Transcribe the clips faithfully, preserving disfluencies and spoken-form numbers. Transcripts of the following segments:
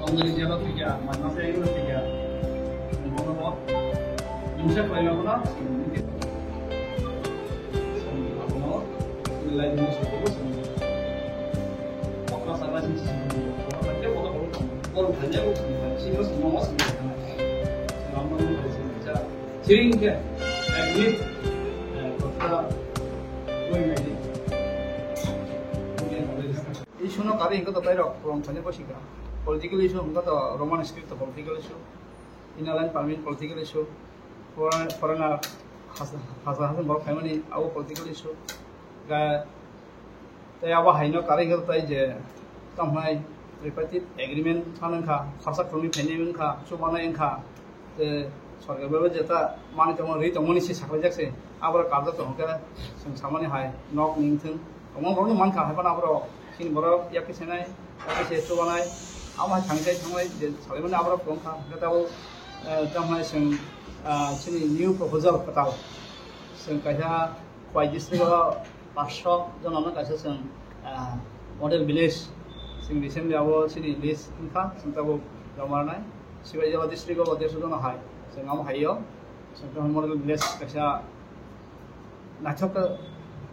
Jeno thikya, manna se ego thikya. Bono bo mungsa khlai ma bono. Lai mo so bo so. Okra sa lai si si. Ko ba ke ko ko ko ko thanya ko si si mo mo si. Ram ram si si. Siring ke. Ek minute. Eh, kotha. Koi nai. Issue no kari hingke to tairok, kwbang thani bo sikha. Political issue hingke to Roman script to political issue. Inner line permit political issue. Foreign-, foreigner has-, has-, has-, borok phaimani abo political issue. Ga-, tei abo haino kari hingke to tai je, tamo hwnai tripartite agreement phano wngkha, khorsa kwrwngni phainai wngkha, chubanai wngkha. Tei sorkar bai jeta mani tongma, ri tongmani se saklaijak se, aborok karjak tong hwnkhe, chwng samani hai nok ni wngthung. Tongma borokno mankha, hai phano aborok chini borok yakti senai, yakti se chubanai, amo hai thangwi thangwi je salaimani aborok tongkha, hwnkhe tabuk, eh, tamo hai chwng, ah, chini new proposal kwtal, chwng kaisa Khowai district o paanch sho jona no kaisa chwng, ah, model village, chwng recently abo chini list wngkha, chwng tabuk joma rwnai. Sibaijala district o bo dersho jona hai, chwng amo hai o chwng tabuk model village kaisa naithok khe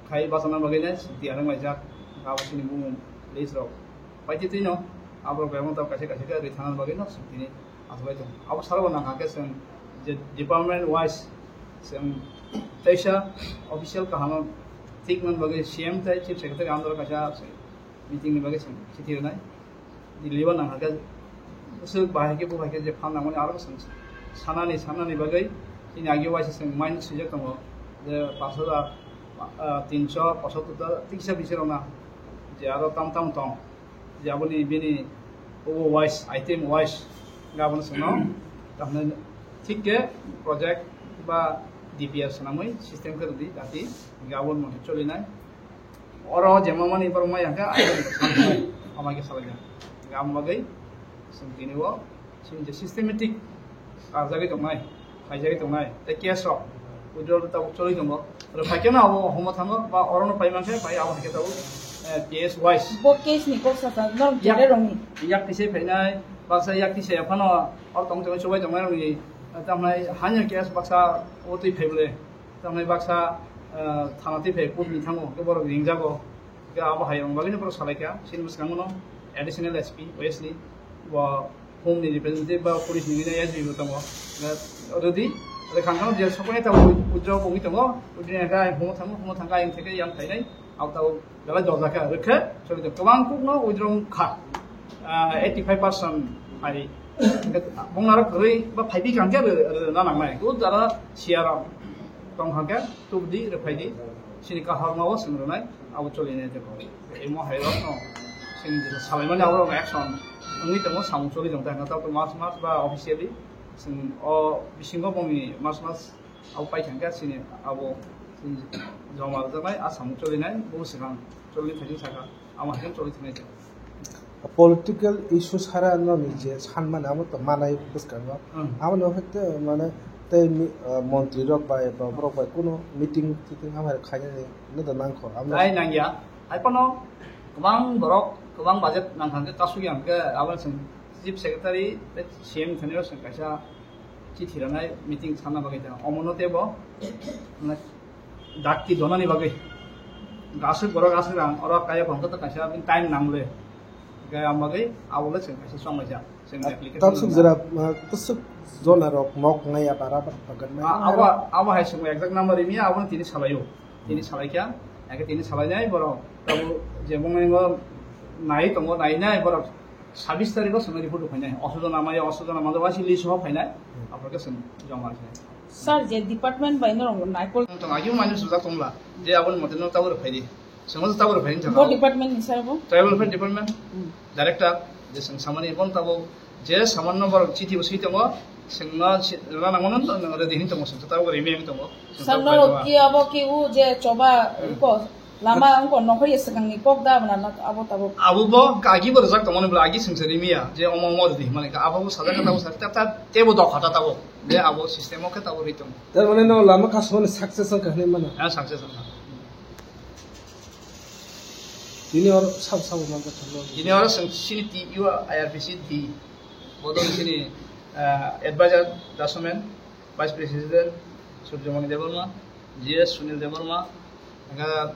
khai bachana bagwi nai tiyar wng laijak, abo chini bumung list rok. Paitwi twi no aborok bai abo kaisa kaisa khe rwi thangna bagwi no chwng tini Aswk bai tongo. Abo salo bo nang kha khe chwng je department wise chwng teisa official kaham no thik man bagwi C M tei Chief Secretary andro kaisa meeting ni bagwi chwng chithi rwnai. Delhi o nang kha khe bwswk bahai khe buphai khe je phan nangmani aro chwng sanani, sanani bagwi chini agi waisa chwng mind swijak tongo je pash hajar, ah, tinso pochattor ta tiksa bisi rok na je aro tam tam tong. Je aboni bini obo wise, item wise, gabon sano, tamne thik ke project ba D P R sanamwi system ke rwdi dati, gabon mothe cholinai. Oro jemamani borok mai hangke, amai ke salai, gam bagwi, sing tini o, sing je systematic, karjagwi tongnai. Khaijagwi tongnai. Tei case rok withdrawal tabuk choli tongo. Rwphai khe no abo homo thango ba oro no pai mankhe pai abo hai khe tabuk, eh, P S wise. Bo case ni kok sasa norok Yak-, jere rong ni. Yak tise phainai, baksa yak tise phano oro tong tong chubai tongnai rok ni, eh, tamnai hanya case baksa o twi phai bole. Tamnai baksa, eh, thana twi phai court ni thango, ke borok ringjago. Ke abo hai rong bagwi no borok salai kha. Sini bwskango no additional S P West ni bo Home ni representative ba police ni S P bo tongo. Na, already, already khang khang je sokoni ta withdraw bo tongo. Withdraw ka home thango, home thangka yang theke yang thainai. Au tau belai dojak kha, rwkhe, choli kwbang kuk no withdraw kha. Ah, eighty five percent hai. Bong naro kwrwi ba phaibi kang khe rw-, rw-, na nangnai. Ko jara siara tong kha khe, tubdi rwphaidi. Sini kahorma o swngrwnai, abo cholinai tebo. Imo hai rok no, sini salaimani abo rok action wngwi tongo, samung choli tong kha, tabuk March mas ba officially, sini o bisingo bongni March mas abo pai thang kha, sini abo sini joma rwjaknai, a samung cholinai, bo swkang choli thangwi sakha, amo hai khe choli thangnai tebo. Political issue sara no ni je sanmani abo to manai bwskango. Hmm. Abo no hwnkhe mane tei mi-, ah, montri rok bai ba borok bai kuno meeting titing abo hai khainani no da nangkho. Abo no Dai nangya. Hai phano kwbang borok, kwbang budget nang kha hwnkhe kasuk ya hwnkhe abo chwng Chief Secretary tei C M thani rok chwng kaisa chithi rwnai meeting sanna bagwi tong. Omo no tebo, mane, dakti donani bagwi. Aswk borok aswk rang, oro kaya phone khe to kaisa bini time nang le. Kaya bagwi abo le chwng kaisa chong laijak. Chwng application Tamsuk nang jera, ah, kusuk jona rok nok ngai ya bara ba bagan nai. Ah, abo, abo hai chwng exact number rimi, abo tini salaio. Tini salai kha, ake tini salai nai borok. Abo je bong nai bo nai tongo, nai nai borok. Sabis tarikh o chwngno report rok phainai, oso jona maya, oso jona maya, waisi list o phainai, aphuru khe chwng joma rwkhe. Sir, je department bai norok naikol Tong agi mani sujak tongla, je aboni mote no tabuk rwphai di. Chwngno tabuk rwphai di Bo tong. Department ni sir bo? Tribal Welfare Department, Hmm. Director, je chwng samani bon tabuk, je samanno borok chithi bo swi tongo, chwngno si-, rwna nangmano no, no, ready hin tongo, chwng tabuk rimi hin tongo. Chwng Sir, tabuk norok rwma. Ki abo ki u je choba Hmm. ko Lama wngkha nohor ya swkangni kok da bwna abo tabuk. Abo bo agi bo rwjak tongmani bwla agi swngchar rimiya je omo omo rwdi hwnmani kha abo bo sajak khe tabuk sajak tei tebo dopha ta tabuk je abo system o khe tabuk rwi tongo. Tar mane no lama kasumani success wngkha hinwi mano. Ha, success wngkha. Tini oro sabo sabo manjak kha no. Tini oro chwng chini T U I R P C di. Bodol chini, ah, advisor Dasomen, vice president Surjomani Debbarma, G S Sunil Debbarma, hingkhe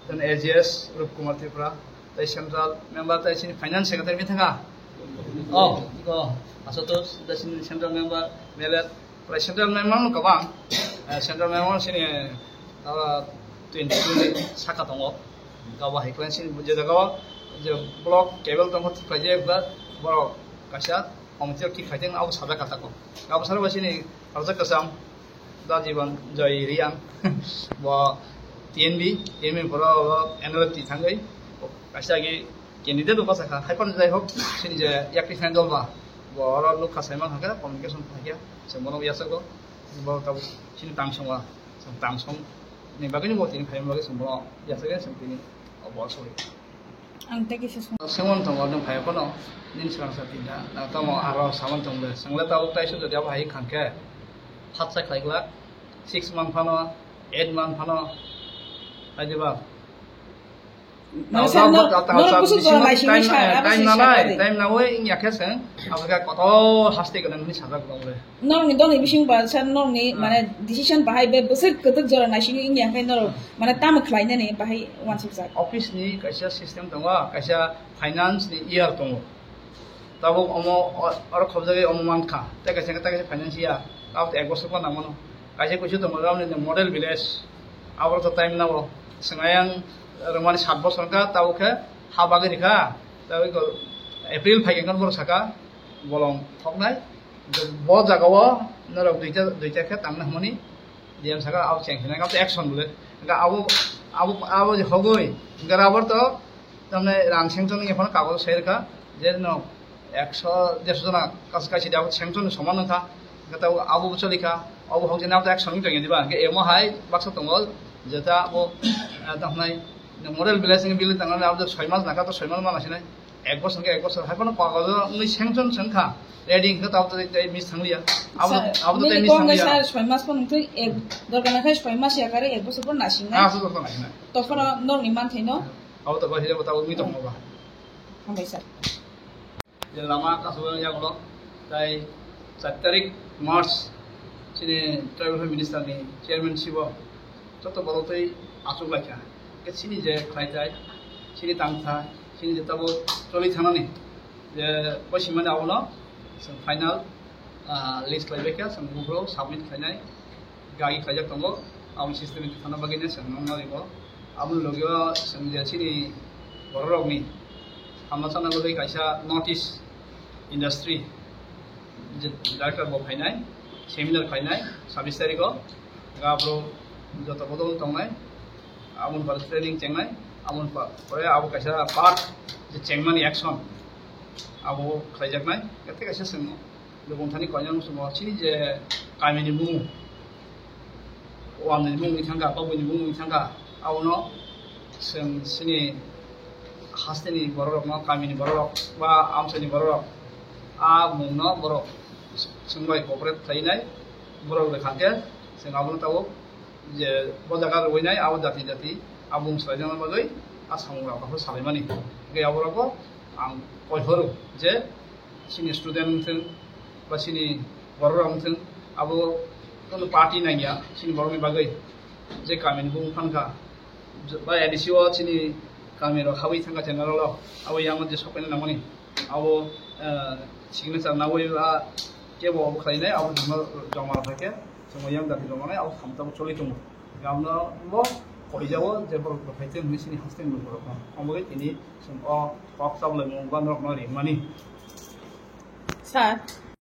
then A G S Rup Kumar Tripura, tei central member tei chini finance secretary mi thangkha. Oh, oh, aswk to chini central member, M L A, prai central member no kwbang, eh, central member chini, ah, twenty two ni saka tongo. Gabo hai klan chini je jaga o je block cable tongo, thik khlai je ba borok kaisa committee o thik khai teng abo sajak kha tako. Abo salo ba chini Rajak Kasam, Da Jiban Joy Riang, bo T N B, T N B poro bo N L F T thangwi, bo kaisa agi candidate bo bachakha. Hai phano jai hok, chini je yakti phan dol ba, bo oro nuk kha sai man hakhe communication hakhe, se bono yasago, bo tabuk chini tang songwa, se tang song ni bagwi ni bo tini khai bagwi se bono yasago, se tini bo sorry. Ang tei kisa sung. Sengmon tongo, nwng phai phano, nini swrang sa tinda, na tamo aro samon tong le, sengla tabuk tai sujodi abo hai khangkhe, phatsa khlai glak, six month phano, eight month phano, hai diba? Mane sir, no, no, kusuk jora naisingwi sir, abo time, time nanai, time nawi wngya khe seng, abo khe kotor haste gwnang hwnwi sajak dong le. Norokni doni bising ba sir, norokni, hmm, mane decision bahai be bwswk kwtwk jora naisingwi wngya khe norok, hmm, mane tamo khlainani bahai uansukjak. Office ni kaisa system tongo, kaisa finance ni year tongo. Tabuk omo o-, oro khobjagwi omo mankha. Tei kaisa, tei kaisa finance year. Tabuk ek bosor phano nangmano. Kaisa kuisu tongo, ramni model village. Abo to time nabo. Swngyang rwmani sat bosor wngkha, tabuk khe ha bagwi rikha. Tabuk April phaikhe wngkha borok saka. Bolong thoknai. Bo jaga o norok duita, duita khe tangna hwnmani D M saka abo cheng hinai abo action bole. Hingkhe abo, abo, abo je hogoi. Hingkhe abo to tamne rang sengchon ni phano kagoz sai rwkha. Je no ekso derso jona kas-, kaisa de abo sengchon ni soman wngkha. Hingkhe abo bo choli kha. Abo hok jani abo action wng tong ya diba. Hingkhe emo hai baksa tongo. Jeta abo, eh, tamnai model village ni building tangna abo soi mas naka to soi mas mana sinai. Ek bosor ke ek bosor, hai phano kagoz wngwi sanction se wngkha, ready wngkha, abo to tei miss thangliya. Abo to, sir, abo to tei miss thangliya. Sir, soi mas phano wngthwi, ek, dorkar nangkha soi mas yakarwi ek bosor phano nasingnai. Ah, so, so, so, nasingnai. Tophano norokni manthai no. Abo to bahai abo to wngwi tongma ba. Hambai sir. Je lama kasu yagulo, tai char tarik March, chini tribal minister ni chairmanship o joto borok tei achuk laikha. Hingkhe chini je khlai tai, chini tang thai, chini je tabuk choli thanani je poisimani abono chwng final, ah, list khlai baikha, chwng buphuru submit khlainai, gagi khlaijak tongo, aboni system ni thana bagwi no chwng nangma ringo. Aboni logi o chwng je chini borok rokni hamna chana bagwi kaisa notice industry je director bo phainai, seminar khlainai sabis tarikh o, ga aphuru joto bodol tongnai, aboni pore training chengnai, aboni pa-, pore abo kaisa part je chengmani action abo khlaijaknai, tei kaisa chwng lubung thani koinai muchungo chini je kamini mung, wamni mung wngwi thangkha, babuni mung wngwi thangkha, abono chwng chini hasteni bororokno, kamini bororok ba amchaini bororok a mungno borok chwng bai cooperate khlainai borok rwkha khe chwng abono tabuk je bo jaga rwinai abo jati jati abo mung swlaijakna bagwi a samung rok salaimani. Hingkhe aborokbo ang koi horo je chini student wngthwng ba chini bororok wngthwng, abo kunu party nangya chini borokni bagwi. Je kamini bumung phankha ba A D C o chini kamirok habwi thangkha general o, abo yang je sokaina nangmani abo, eh, signature nawi ba kebo abo khlainai abo joma rok khaikhe chwng yang dati joma nai abo khamtabo choli tongo. Gamno bo koijago je borok rok khaitwi hwnwi chini hasteni borok no. Omo khe tini chwng o kok chabolai mung ba norok no rimani. Sir,